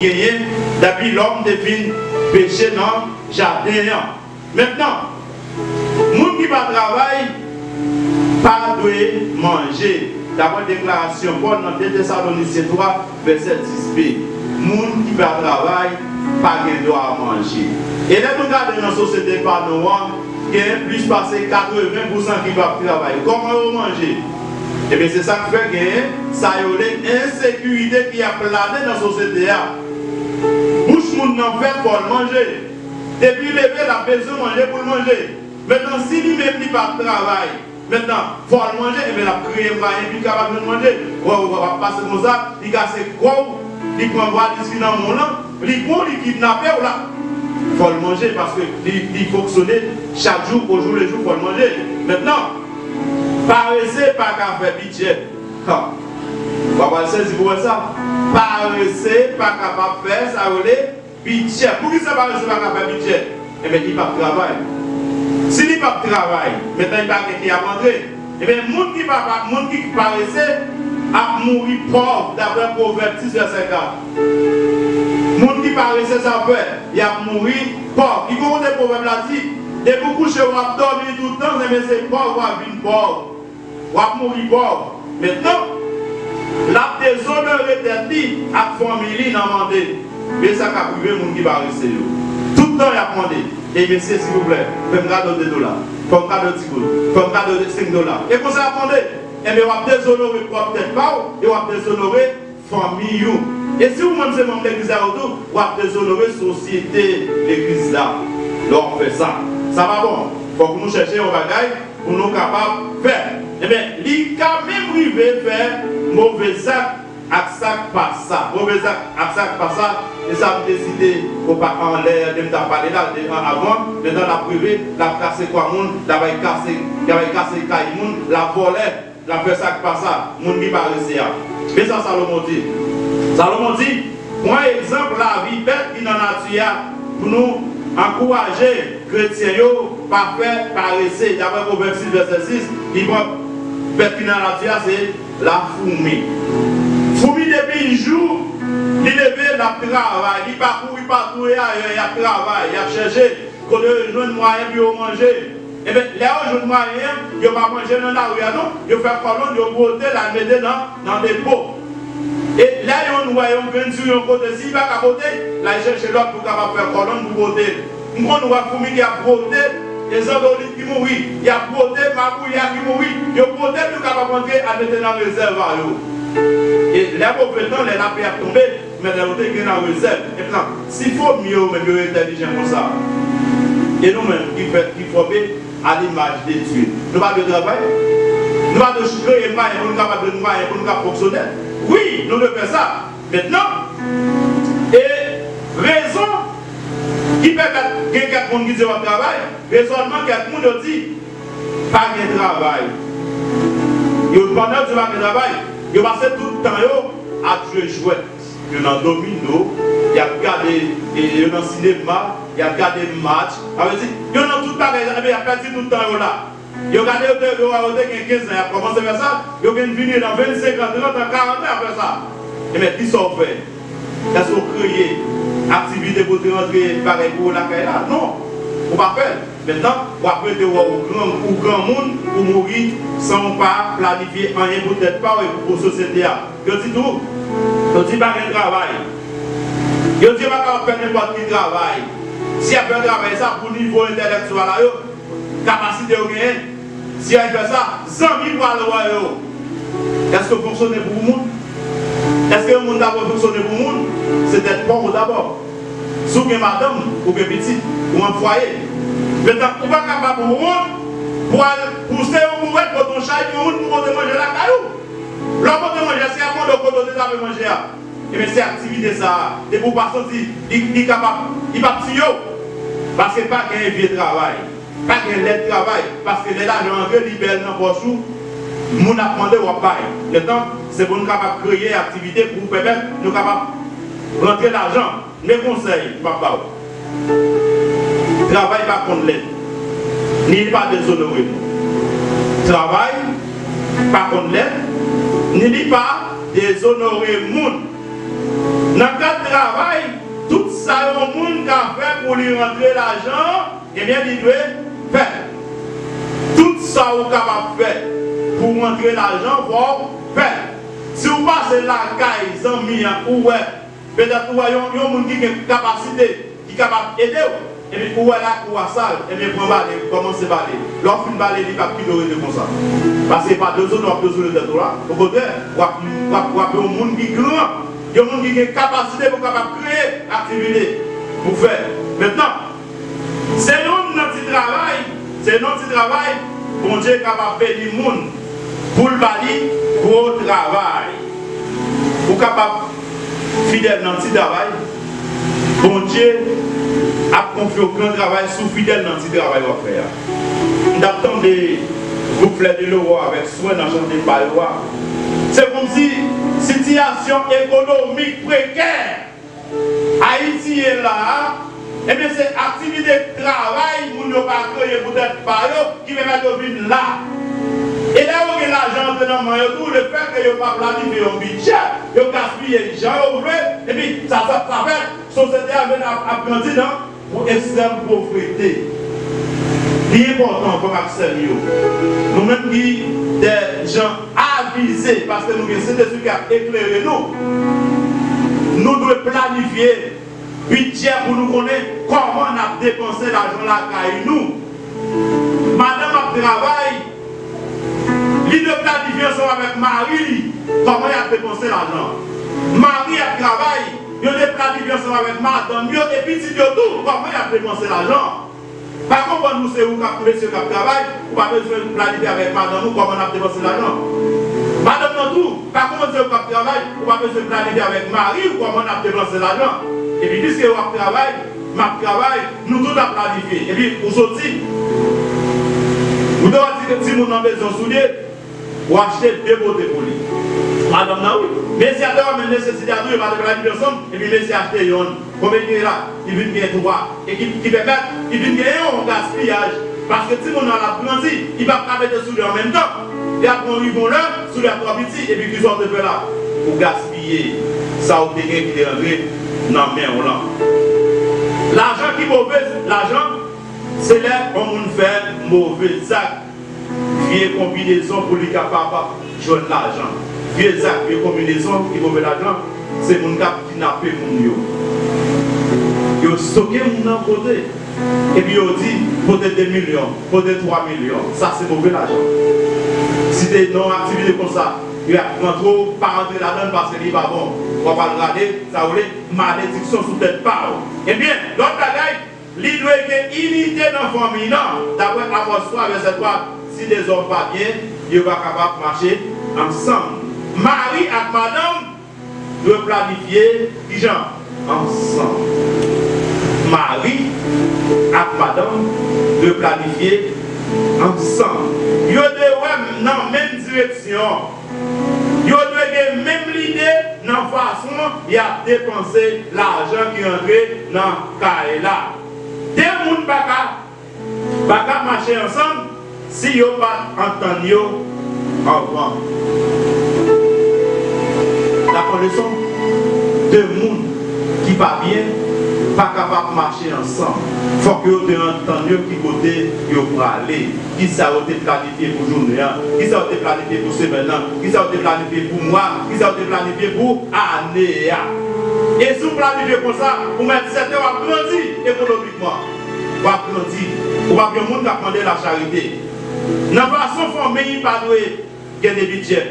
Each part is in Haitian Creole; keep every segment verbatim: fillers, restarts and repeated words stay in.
genyen depi lòm te fin peche nan jaden an. Mentnan, moun ki pa travay pa dwe manje, daprè deklarasyon Pòl nan de Tesalonisyen twa, vèsè dis b. Moun ki pa travay pa gen dwa manje. E lè nou gade nan sosyete pa nou an, gen plis pase katreven pousan ki p ap travay. Kòman yo manje? Ebyen, se sa k fè gen sa yo rele ensekirite ki ap plane nan sosyete a. Bouch moun nan fè, fò l manje. Depi l leve, l ap bezwen manje pou l manje. Mentnan, si li menm li p ap travay, mentnan, fò l manje, ebyen, l ap kreye mwayen pou l kapab jwenn manje. Wè, w ap pase konsa, li kase kò w, li pran valiz ki nan men w lan, li pran w, li kidnape w la. Fò l manje, paske li, li fonksyone chak jou, o jou le jou, fò l manje. Mentnan, parese pa ka fè bidjè. Ha. W ap al sezi pou wè sa. Parese pa kapab fè sa yo rele bidjè. Poukisa parese pa ka fè bidjè? Ebyen, li p ap travay. Si li p ap travay, mentnan li pa gen ki ap antre. Ebyen, moun ki pa, pa, moun ki parese ap mouri pòv, daprè Pwovèb dis vèsè kat. Moun ki parese, sa fè, y ap mouri pòv. Li gon kote pwovèb la di, depi w kouche, w ap dòmi tout tan, ebyen, se pòv w ap vin pòv. W ap mouri pòv. Mentnan, l ap dezonore tèt li ak fanmi li nan mande. Men sa k ap rive moun ki parese yo. Tout tan y ap mande. E mesye, silvouplè, fè m kado de dola. Fè m kado ti goud. Fè m kado de senk dola. E konsa y ap mande. Enben, w ap dezonore pwòp tèt pa w e w ap dezonore fanmi ou. E si ou menm se manm legliz la yo tou, w ap dezonore sosyete legliz la. Lè w ap fè sa, sa pa bon. Fòk nou chèche yon bagay pou nou kapab fè. Ebyen, li ka menm rive fè move zak ak sa k pa sa. Move zak ak sa k pa sa, e sa m te site anlè, lè m t ap pale la, de, an, avan. Mentnan, l ap rive, l ap kase kwa moun, l ap al kase, l ap al kase kay moun, l ap vòlè. L ap fè sa k pa sa, moun ki parese a. Men sa Salomon di. Salomon di, pran egzanp lavi bèt ki nan nati a pou nou ankouraje kretyen yo pa fè parese. Daprè Pwovèb sis vèsè sis, li pran bèt ki nan nati a, se lafoumi. Foumi depi jou li leve, l ap travay. Li pa kouri pa touye ayè, y ap travay, y ap chèche kote yo jwenn mwayen pou yo manje. Ebyen, lè yo jwenn mwayen an, yo pa manje nan lari a non, yo fè kòlonn, yo bwote l al mete nan, nan depo. E lè yonn wè yon grenn sou yon kote, si li pa ka bwote, l al chèche lòt pou kapab fè kòlonn pou bwote l. M konn wè foumi ki ap bwote, e zandolit ki mouri, y ap bwote mabouya ki mouri, yo bwote l pou kapab antre al mete nan rezèv a yo. E lè move tan, lè lapli ap tonbe, men lè yo te gen nan rezèv. Mentnan, si foumi yo menm yo entèlijan konsa, e nou menm ki fèt, ki fòme a limaj de Dye, nou pa dwe travay? Nou pa dwe kreye mwayen pou nou kapab jwenn mwayen pou nou ka fonksyone? Wi, nou dwe fè sa. Mentnan, e rezon ki pèmèt gen kèk moun ki di yo ap travay, rezònman kèk moun yo di, pa gen travay. Yo, pandan yo di pa gen travay, yo pase tout tan yo ap jwe jwèt. Yo nan domino, y ap gade, e, yo nan sinema, y ap gade match. Sa vle di, yo nan tout bagay, epi y ap pèdi tout tan yo la. Yo gade, yo te, yo, yo te gen kenz an, y ap kòmanse fè sa, yo gen vini nan vennsenk an, trant an, karant an, y ap fè sa. Ebyen, kisa w fè? Èske w kreye aktivite pou te rantre bagay pou ou lakay la? Non, ou pa fè l. Mentnan, w ap rete wè ou gran, ou granmoun, ou mouri san w pa planifye anyen pou tèt pa w e pou, pou sosyete a. Yo di tou, yo di pa gen travay. Yo di yo pa kapab fè nenpòt ki travay. Si y ap fè travay sa pou nivo entèlektyèl a yo, kapasite yo genyen, si y al fè sa, zanmi pral wè yo. Èske w fonksyone pou moun? Èske yon moun ta dwe fonksyone pou moun? Se tèt pa w dabò. Si w gen madanm, ou gen pitit, ou an fwaye. Mentnan, ou pa kapab wont pou al pouse yon bourèt, pote yon chay pou moun pou pote manje lakay ou. Lè w pote manje a, si y ap mande w kote w te trape manje a, ebyen, se aktivite sa a. Depi w pa santi, li, li kapab, li p ap tiye w. Paske pa gen vye travay. Pa gen lèd travay, paske lè lajan antre, li bèl nan pòch ou, moun ap mande, w ap bay. Mentnan, se pou nou kapab kreye aktivite pou pèmèt nou kapab rantre lajan. Men konsèy m ap ba w. Travay pa konn lèd, ni li pa dezonore moun. Travay pa konn lèd, ni li pa dezonore moun. Nan kad travay, tout sa yon moun ka fè pou li rantre lajan, ebyen, li dwe fè. Tout sa ou kapab fè pou rantre lajan, fò w fè. Si w pase lakay zanmi an, ou wè, petèt ou wè yon, yon moun ki gen kapasite, ki kapab ede w, epi ou wè lakou a sal, ebyen, pran bale, kòmanse bale. Lè w fin bale, li p ap kite w rete konsa. Paske pa dezòd w ap dezòde tèt ou la. Okontrè, w ap, w ap, w ap yon moun ki gran, yon moun ki gen kapasite pou kapab kreye aktivite pou fè. Mentnan, se youn nan ti travay, se youn nan ti travay Bondye kapab beni moun pou l ba li gwo travay. Ou kapab fidèl nan ti travay, Bondye ap konfye w gran travay si w fidèl nan ti travay w ap fè a. M t ap tande gwoup Fleurs de l'Aurore avèk Swen nan chante pa yo a. Se kòmsi sitiyasyon ekonomik prekè Ayiti ye la a, ebyen, se aktivite travay moun yo pa kreye pou tèt pa yo ki pèmèt yo vin la. E lè yo gen lajan antre nan men yo tou, lefètke yo pa planifye yon bidjè, yo gaspiye jan yo vle, epi sa, sa, sa fè sosyete a vin ap, ap grandi nan yon ekstrèm povrete. Li enpòtan, frè m ak sè m yo, nou menm ki de jan avize, paske nou gen Sentespri k ap eklere nou, nou dwe planifye bidjè pou nou konnen kòman n ap depanse lajan lakay nou. Madanm ap travay, li dwe planifye ansanm avèk mari li kòman y ap depanse lajan. Mari ap travay, yo dwe planifye ansanm avèk madanm yo e pitit yo tou kòman y ap depanse lajan. Pa konprann ou se ou k ap, mesye k ap travay, ou pa bezwen planifye avèk madanm ou kòman n ap depanse lajan. Madanm nan tou, pa konprann se ou k ap travay, ou pa bezwen planifye avèk mari w kòman n ap depanse lajan. Epi piske w ap travay, m ap travay, nou tout ap planifye. Epi ou soti, ou te wè di ke timoun nan bezwen soulye, ou achte de pote pou li. Madanm nan, wi. Mesye a te wè menm nesesite a tou, yo pa te planifye ansanm, epi mesye a achte yonn. Konbyen ki gen la? Li vin gen twa. E ki, ki pèmèt li vin gen yon gaspiyaj. Paske timoun nan l ap grandi, li p ap ka mete soulye an menm tan. Li ap pran yon lè, soulye a twò piti, epi kisa w te fè la? Ou gaspiye sa w te gen ki te rantre nan men w lan. Lajan ki move, lajan, se lè yon moun fè move zak. Vye konbinezon pou li kapab jwenn lajan. Vye zak, vye konbinezon ki move lajan, se moun k ap kidnape moun yo. Yo stoke moun nan kote, epi yo di, pote de milyon, pote twa milyon. Sa se move lajan. Si te nan yon aktivite konsa, yo ap rantre w, pa rantre ladan l paske li pa bon. W ap al rale, sa w rele, malediksyon sou tèt pa w. Ebyen, lòt bagay, li dwe gen inite nan fanmi nan. Daprè Amòs twa, vèsè twa, si de zòm pa byen, yo pa kapab mache ansanm. Mari ak madanm dwe planifye kijan? Ansanm. Mari ak madanm dwe planifye ansanm. Yo dwe wè nan menm direksyon. Yo dwe gen menm lide nan fason y ap depanse lajan ki rantre nan kay la. De moun pa ka, pa ka mache ansanm si yo pa t antann yo anvan. N ap pran leson. De moun ki pa byen pa kapab mache ansanm. Fòk yo te antann yo ki kote yo prale. Kisa yo te planifye pou jounen an? Kisa yo te planifye pou semèn nan? Kisa yo te planifye pou mwa? Kisa yo te planifye pou ane a? E si w planifye konsa, ou mèt sèten w ap grandi ekonomikman. W ap grandi. Ou p ap yon moun k ap mande lacharite. Nan fason fanmi pa dwe gen de bidjè.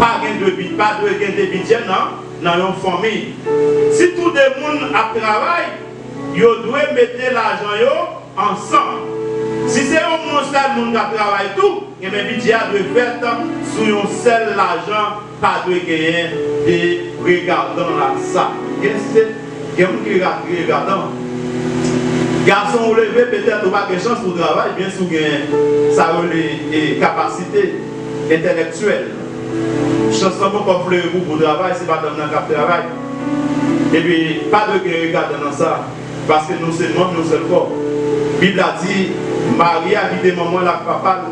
Pa gen de bi-, pa dwe gen de bidjè nan, nan yon fanmi. Si tou de moun ap travay, yo dwe mete lajan yo ansanm. Si se yon moun, sèl moun k ap travay tou, enben bidjè a dwe fèt sou yon sèl lajan, pa dwe genyen de regadan la sa. Gen se, gen moun ki rega-, regadan. Gason ou leve, petèt ou pa gen chans pou travay, byen si w gen sa yo rele, e, kapasite entèlektyèl. Chans lan poko fleri pou, pou travay, se madanm nan k ap travay. Epi, pa dwe gen regadan nan sa. Paske nou se manm yon sèl kò. Bib la di, mari a kite manman l ak papa l,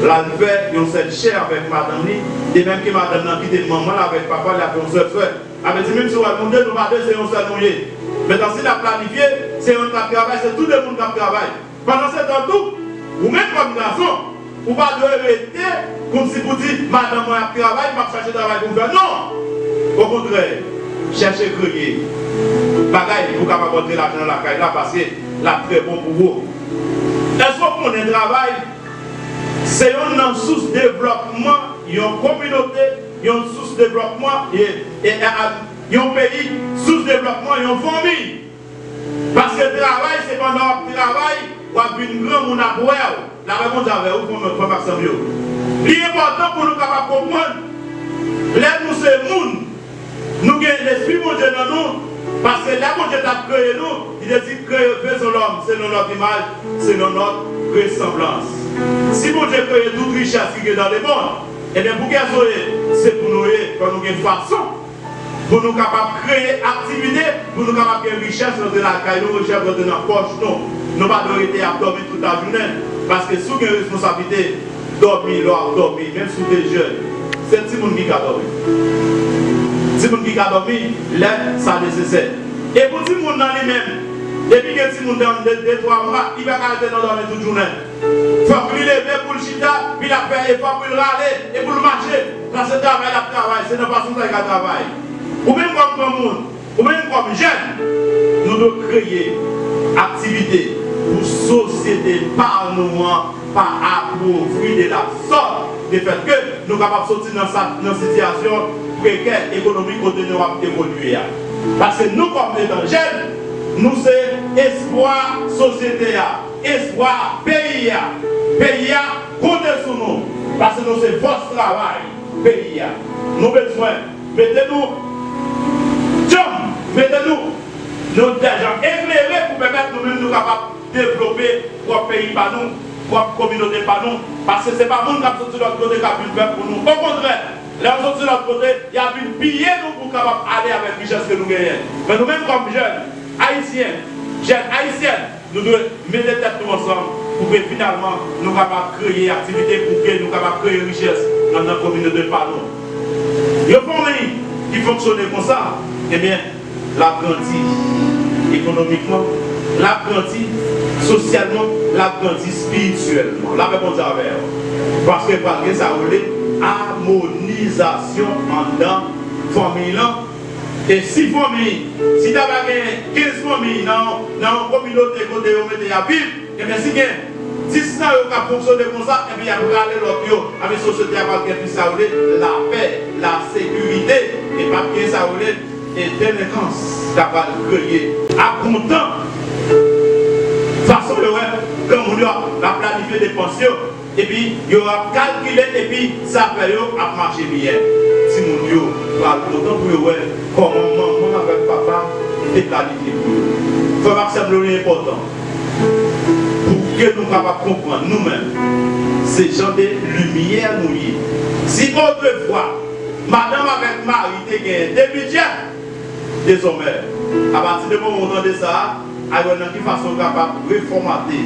l al fè yon sèl chè avèk madanm li, de menm ke madanm nan kite manman l avèk papa l, y ap yon sèl chè. Sa vle di, menm si w wè nou de, nou pa de, se yon sèl nou ye. Mentnan, si n ap planifye, se youn k ap travay, se tou de moun k ap travay. Pandansetan tou, ou menm kòm gason, ou pa dwe rete kòmsi pou di, "Madanm mwen ap travay, m ap chache travay pou m fè." Non! Okontrè, chèche kreye bagay pou w kapab rantre lajan nan lakay la, paske l ap trè bon pou ou. Èske w konnen travay se youn nan sous devlòpman yon kominote, yon sous devlòpman, e, e, e, a, yon peyi, sous devlòpman yon fanmi? Paske travay, se pandan w ap travay, w ap vin granmoun ap wè w. Lapè Bondye avè w, frè m ak sè m yo. Li enpòtan pou nou kapab konprann, lè nou se moun, nou gen lespri Bondye nan nou, paske lè Bondye t ap kreye nou, li te di, "Créez, faisons l'homme selon notre image, selon notre ressemblance." Si Bondye kreye tout richès ki gen dans le monde, ebyen, pou kiyès nou ye? Se pou nou ye, fò nou gen fason pou nou kapab kreye aktivite, pou nou kapab gen richès rantre lakay nou, richès rantre nan pòch nou. Nou pa dwe rete ap dòmi tout lajounen, paske si w gen responsablite, dòmi, lè w ap dòmi, menm si w te jèn, se timoun ki ka dòmi. Timoun ki ka dòmi lè sa nesesè. E pou timoun nan li menm, depi gen timoun nan de, de, twa mwa, li pa ka rete nan dòmi tout jounen. Fòk li leve pou l chita, pi l ap fè efò pou l rale e pou l mache. Sa se travay l ap travay, se nan fason sa l ka travay. Ou menm kòm granmoun, ou menm kòm jèn, nou dwe kreye aktivite pou sosyete pa nou an pa apovri de la sòt, de fèt ke nou kapab soti nan sa, nan sitiyasyon prekè ekonomik kote nou ap evolye a. Paske nou kòm etan jèn, nou se espwa sosyete a, espwa peyi a. Peyi a konte sou nou, paske nou se fòs travay peyi a. Nou bezwen mete nou djanm, mete nou nan dèjan eklere pou pèmèt nou menm nou kapab devlope pwòp peyi pa nou, pwòp kominote pa nou, paske se pa moun k ap soti lòt kote k ap vin fè pou nou. Okontrè, lè yo soti lòt kote, y ap vin piye nou pou kapab ale avèk richès ke nou genyen. Men nou menm kòm jèn ayisyen, jèn ayisyèn, nou dwe mete tèt nou ansanm pou ke finalman nou kapab kreye aktivite, pou ke nou kapab kreye richès nan, nan kominote pa nou. Yon fanmi ki fonksyone konsa, ebyen, l ap grandi ekonomikman, l ap grandi sosyalman, l ap grandi espirityèlman. Lapè Bondye avè w. Paske pral gen sa yo rele amonizasyon anndan fanmi lan. E si fanmi, si ta va gen kenz fanmi nan, nan yon kominote kote yo mete y ap viv, ebyen, si gen dis nan yo k ap fonksyone konsa, epi y ap rale lòt yo, ebyen, sosyete a pral gen plis sa yo rele lapè, lasekirite, e p ap gen sa yo rele e delenkans k ap pral kreye. Ap kontan fason yo wè granmoun yo ap, ap planifye depans yo, epi yo ap kalkile, epi zafè yo ap mache byen. Timoun yo pral kontan pou yo wè kòman manman avèk papa te planifye pou yo. Frè m ak sè m yo, li enpòtan pou ke nou kapab konprann nou menm, se jan de limyè nou ye. Si otrefwa, madanm avèk mari te genyen de bidjè, dezòmè, apati de moman ou tande sa a, al wè nan ki fason w kapab refòmate,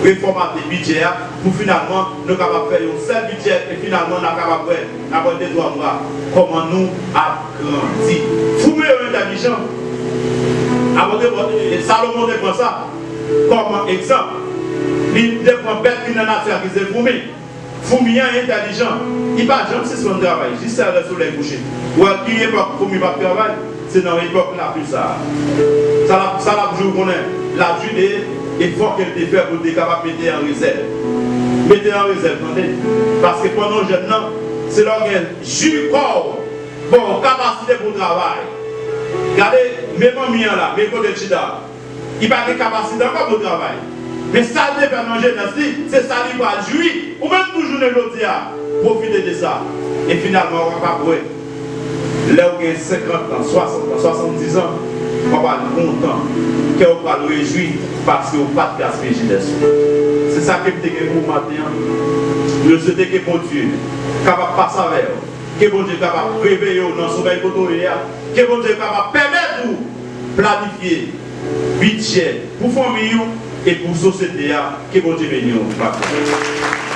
refòmate bidjè a, pou finalman nou kapab fè yon sèl bidjè, e finalman n a kapab wè, n ap wè de twa mwa, kòman nou ap grandi. Foumi yo entèlijan. Apot Pòl, e Salomon te pran sa kòm egzanp. Li te pran bèt ki nan nati a, ki se foumi. Foumi an entèlijan. Li pa janm sispann travay, jis sa lè solèy kouche. Ou wè ki epòk foumi p ap travay? Se nan epòk lapli sa a. Sa l ap, sa l ap jwe, ou konnen, l ap jwe de efò ke l te fè pou l te kapab mete an rezèv. Mete an rezèv, tande. Paske pandan w jèn nan, se lè w gen ji kò w, bon, kapasite pou w travay. Gade, men manmi an la, men kote l chita. Li pa gen kapasite ankò pou travay. Men sa l te fè nan jenès li, se sa li pral jwi. Ou menm tou jounen jodi a, pwofite de sa. E finalman, w ap ap wè, lè w gen senkant an, swasant an, swasanndiz an, w ap al kontan, kè w pral rejwi, paske w pa t gaspiye jenès ou. Se sa ke m te gen pou w maten an. Mwen swete ke Bondye kapab pase avè w. Ke Bondye kapab reveye w nan somèy kote w ye a. Ke Bondye kapab pèmèt ou planifye bidjè pou fanmi w e pou sosyete a. Ke Bondye beni w. Bye.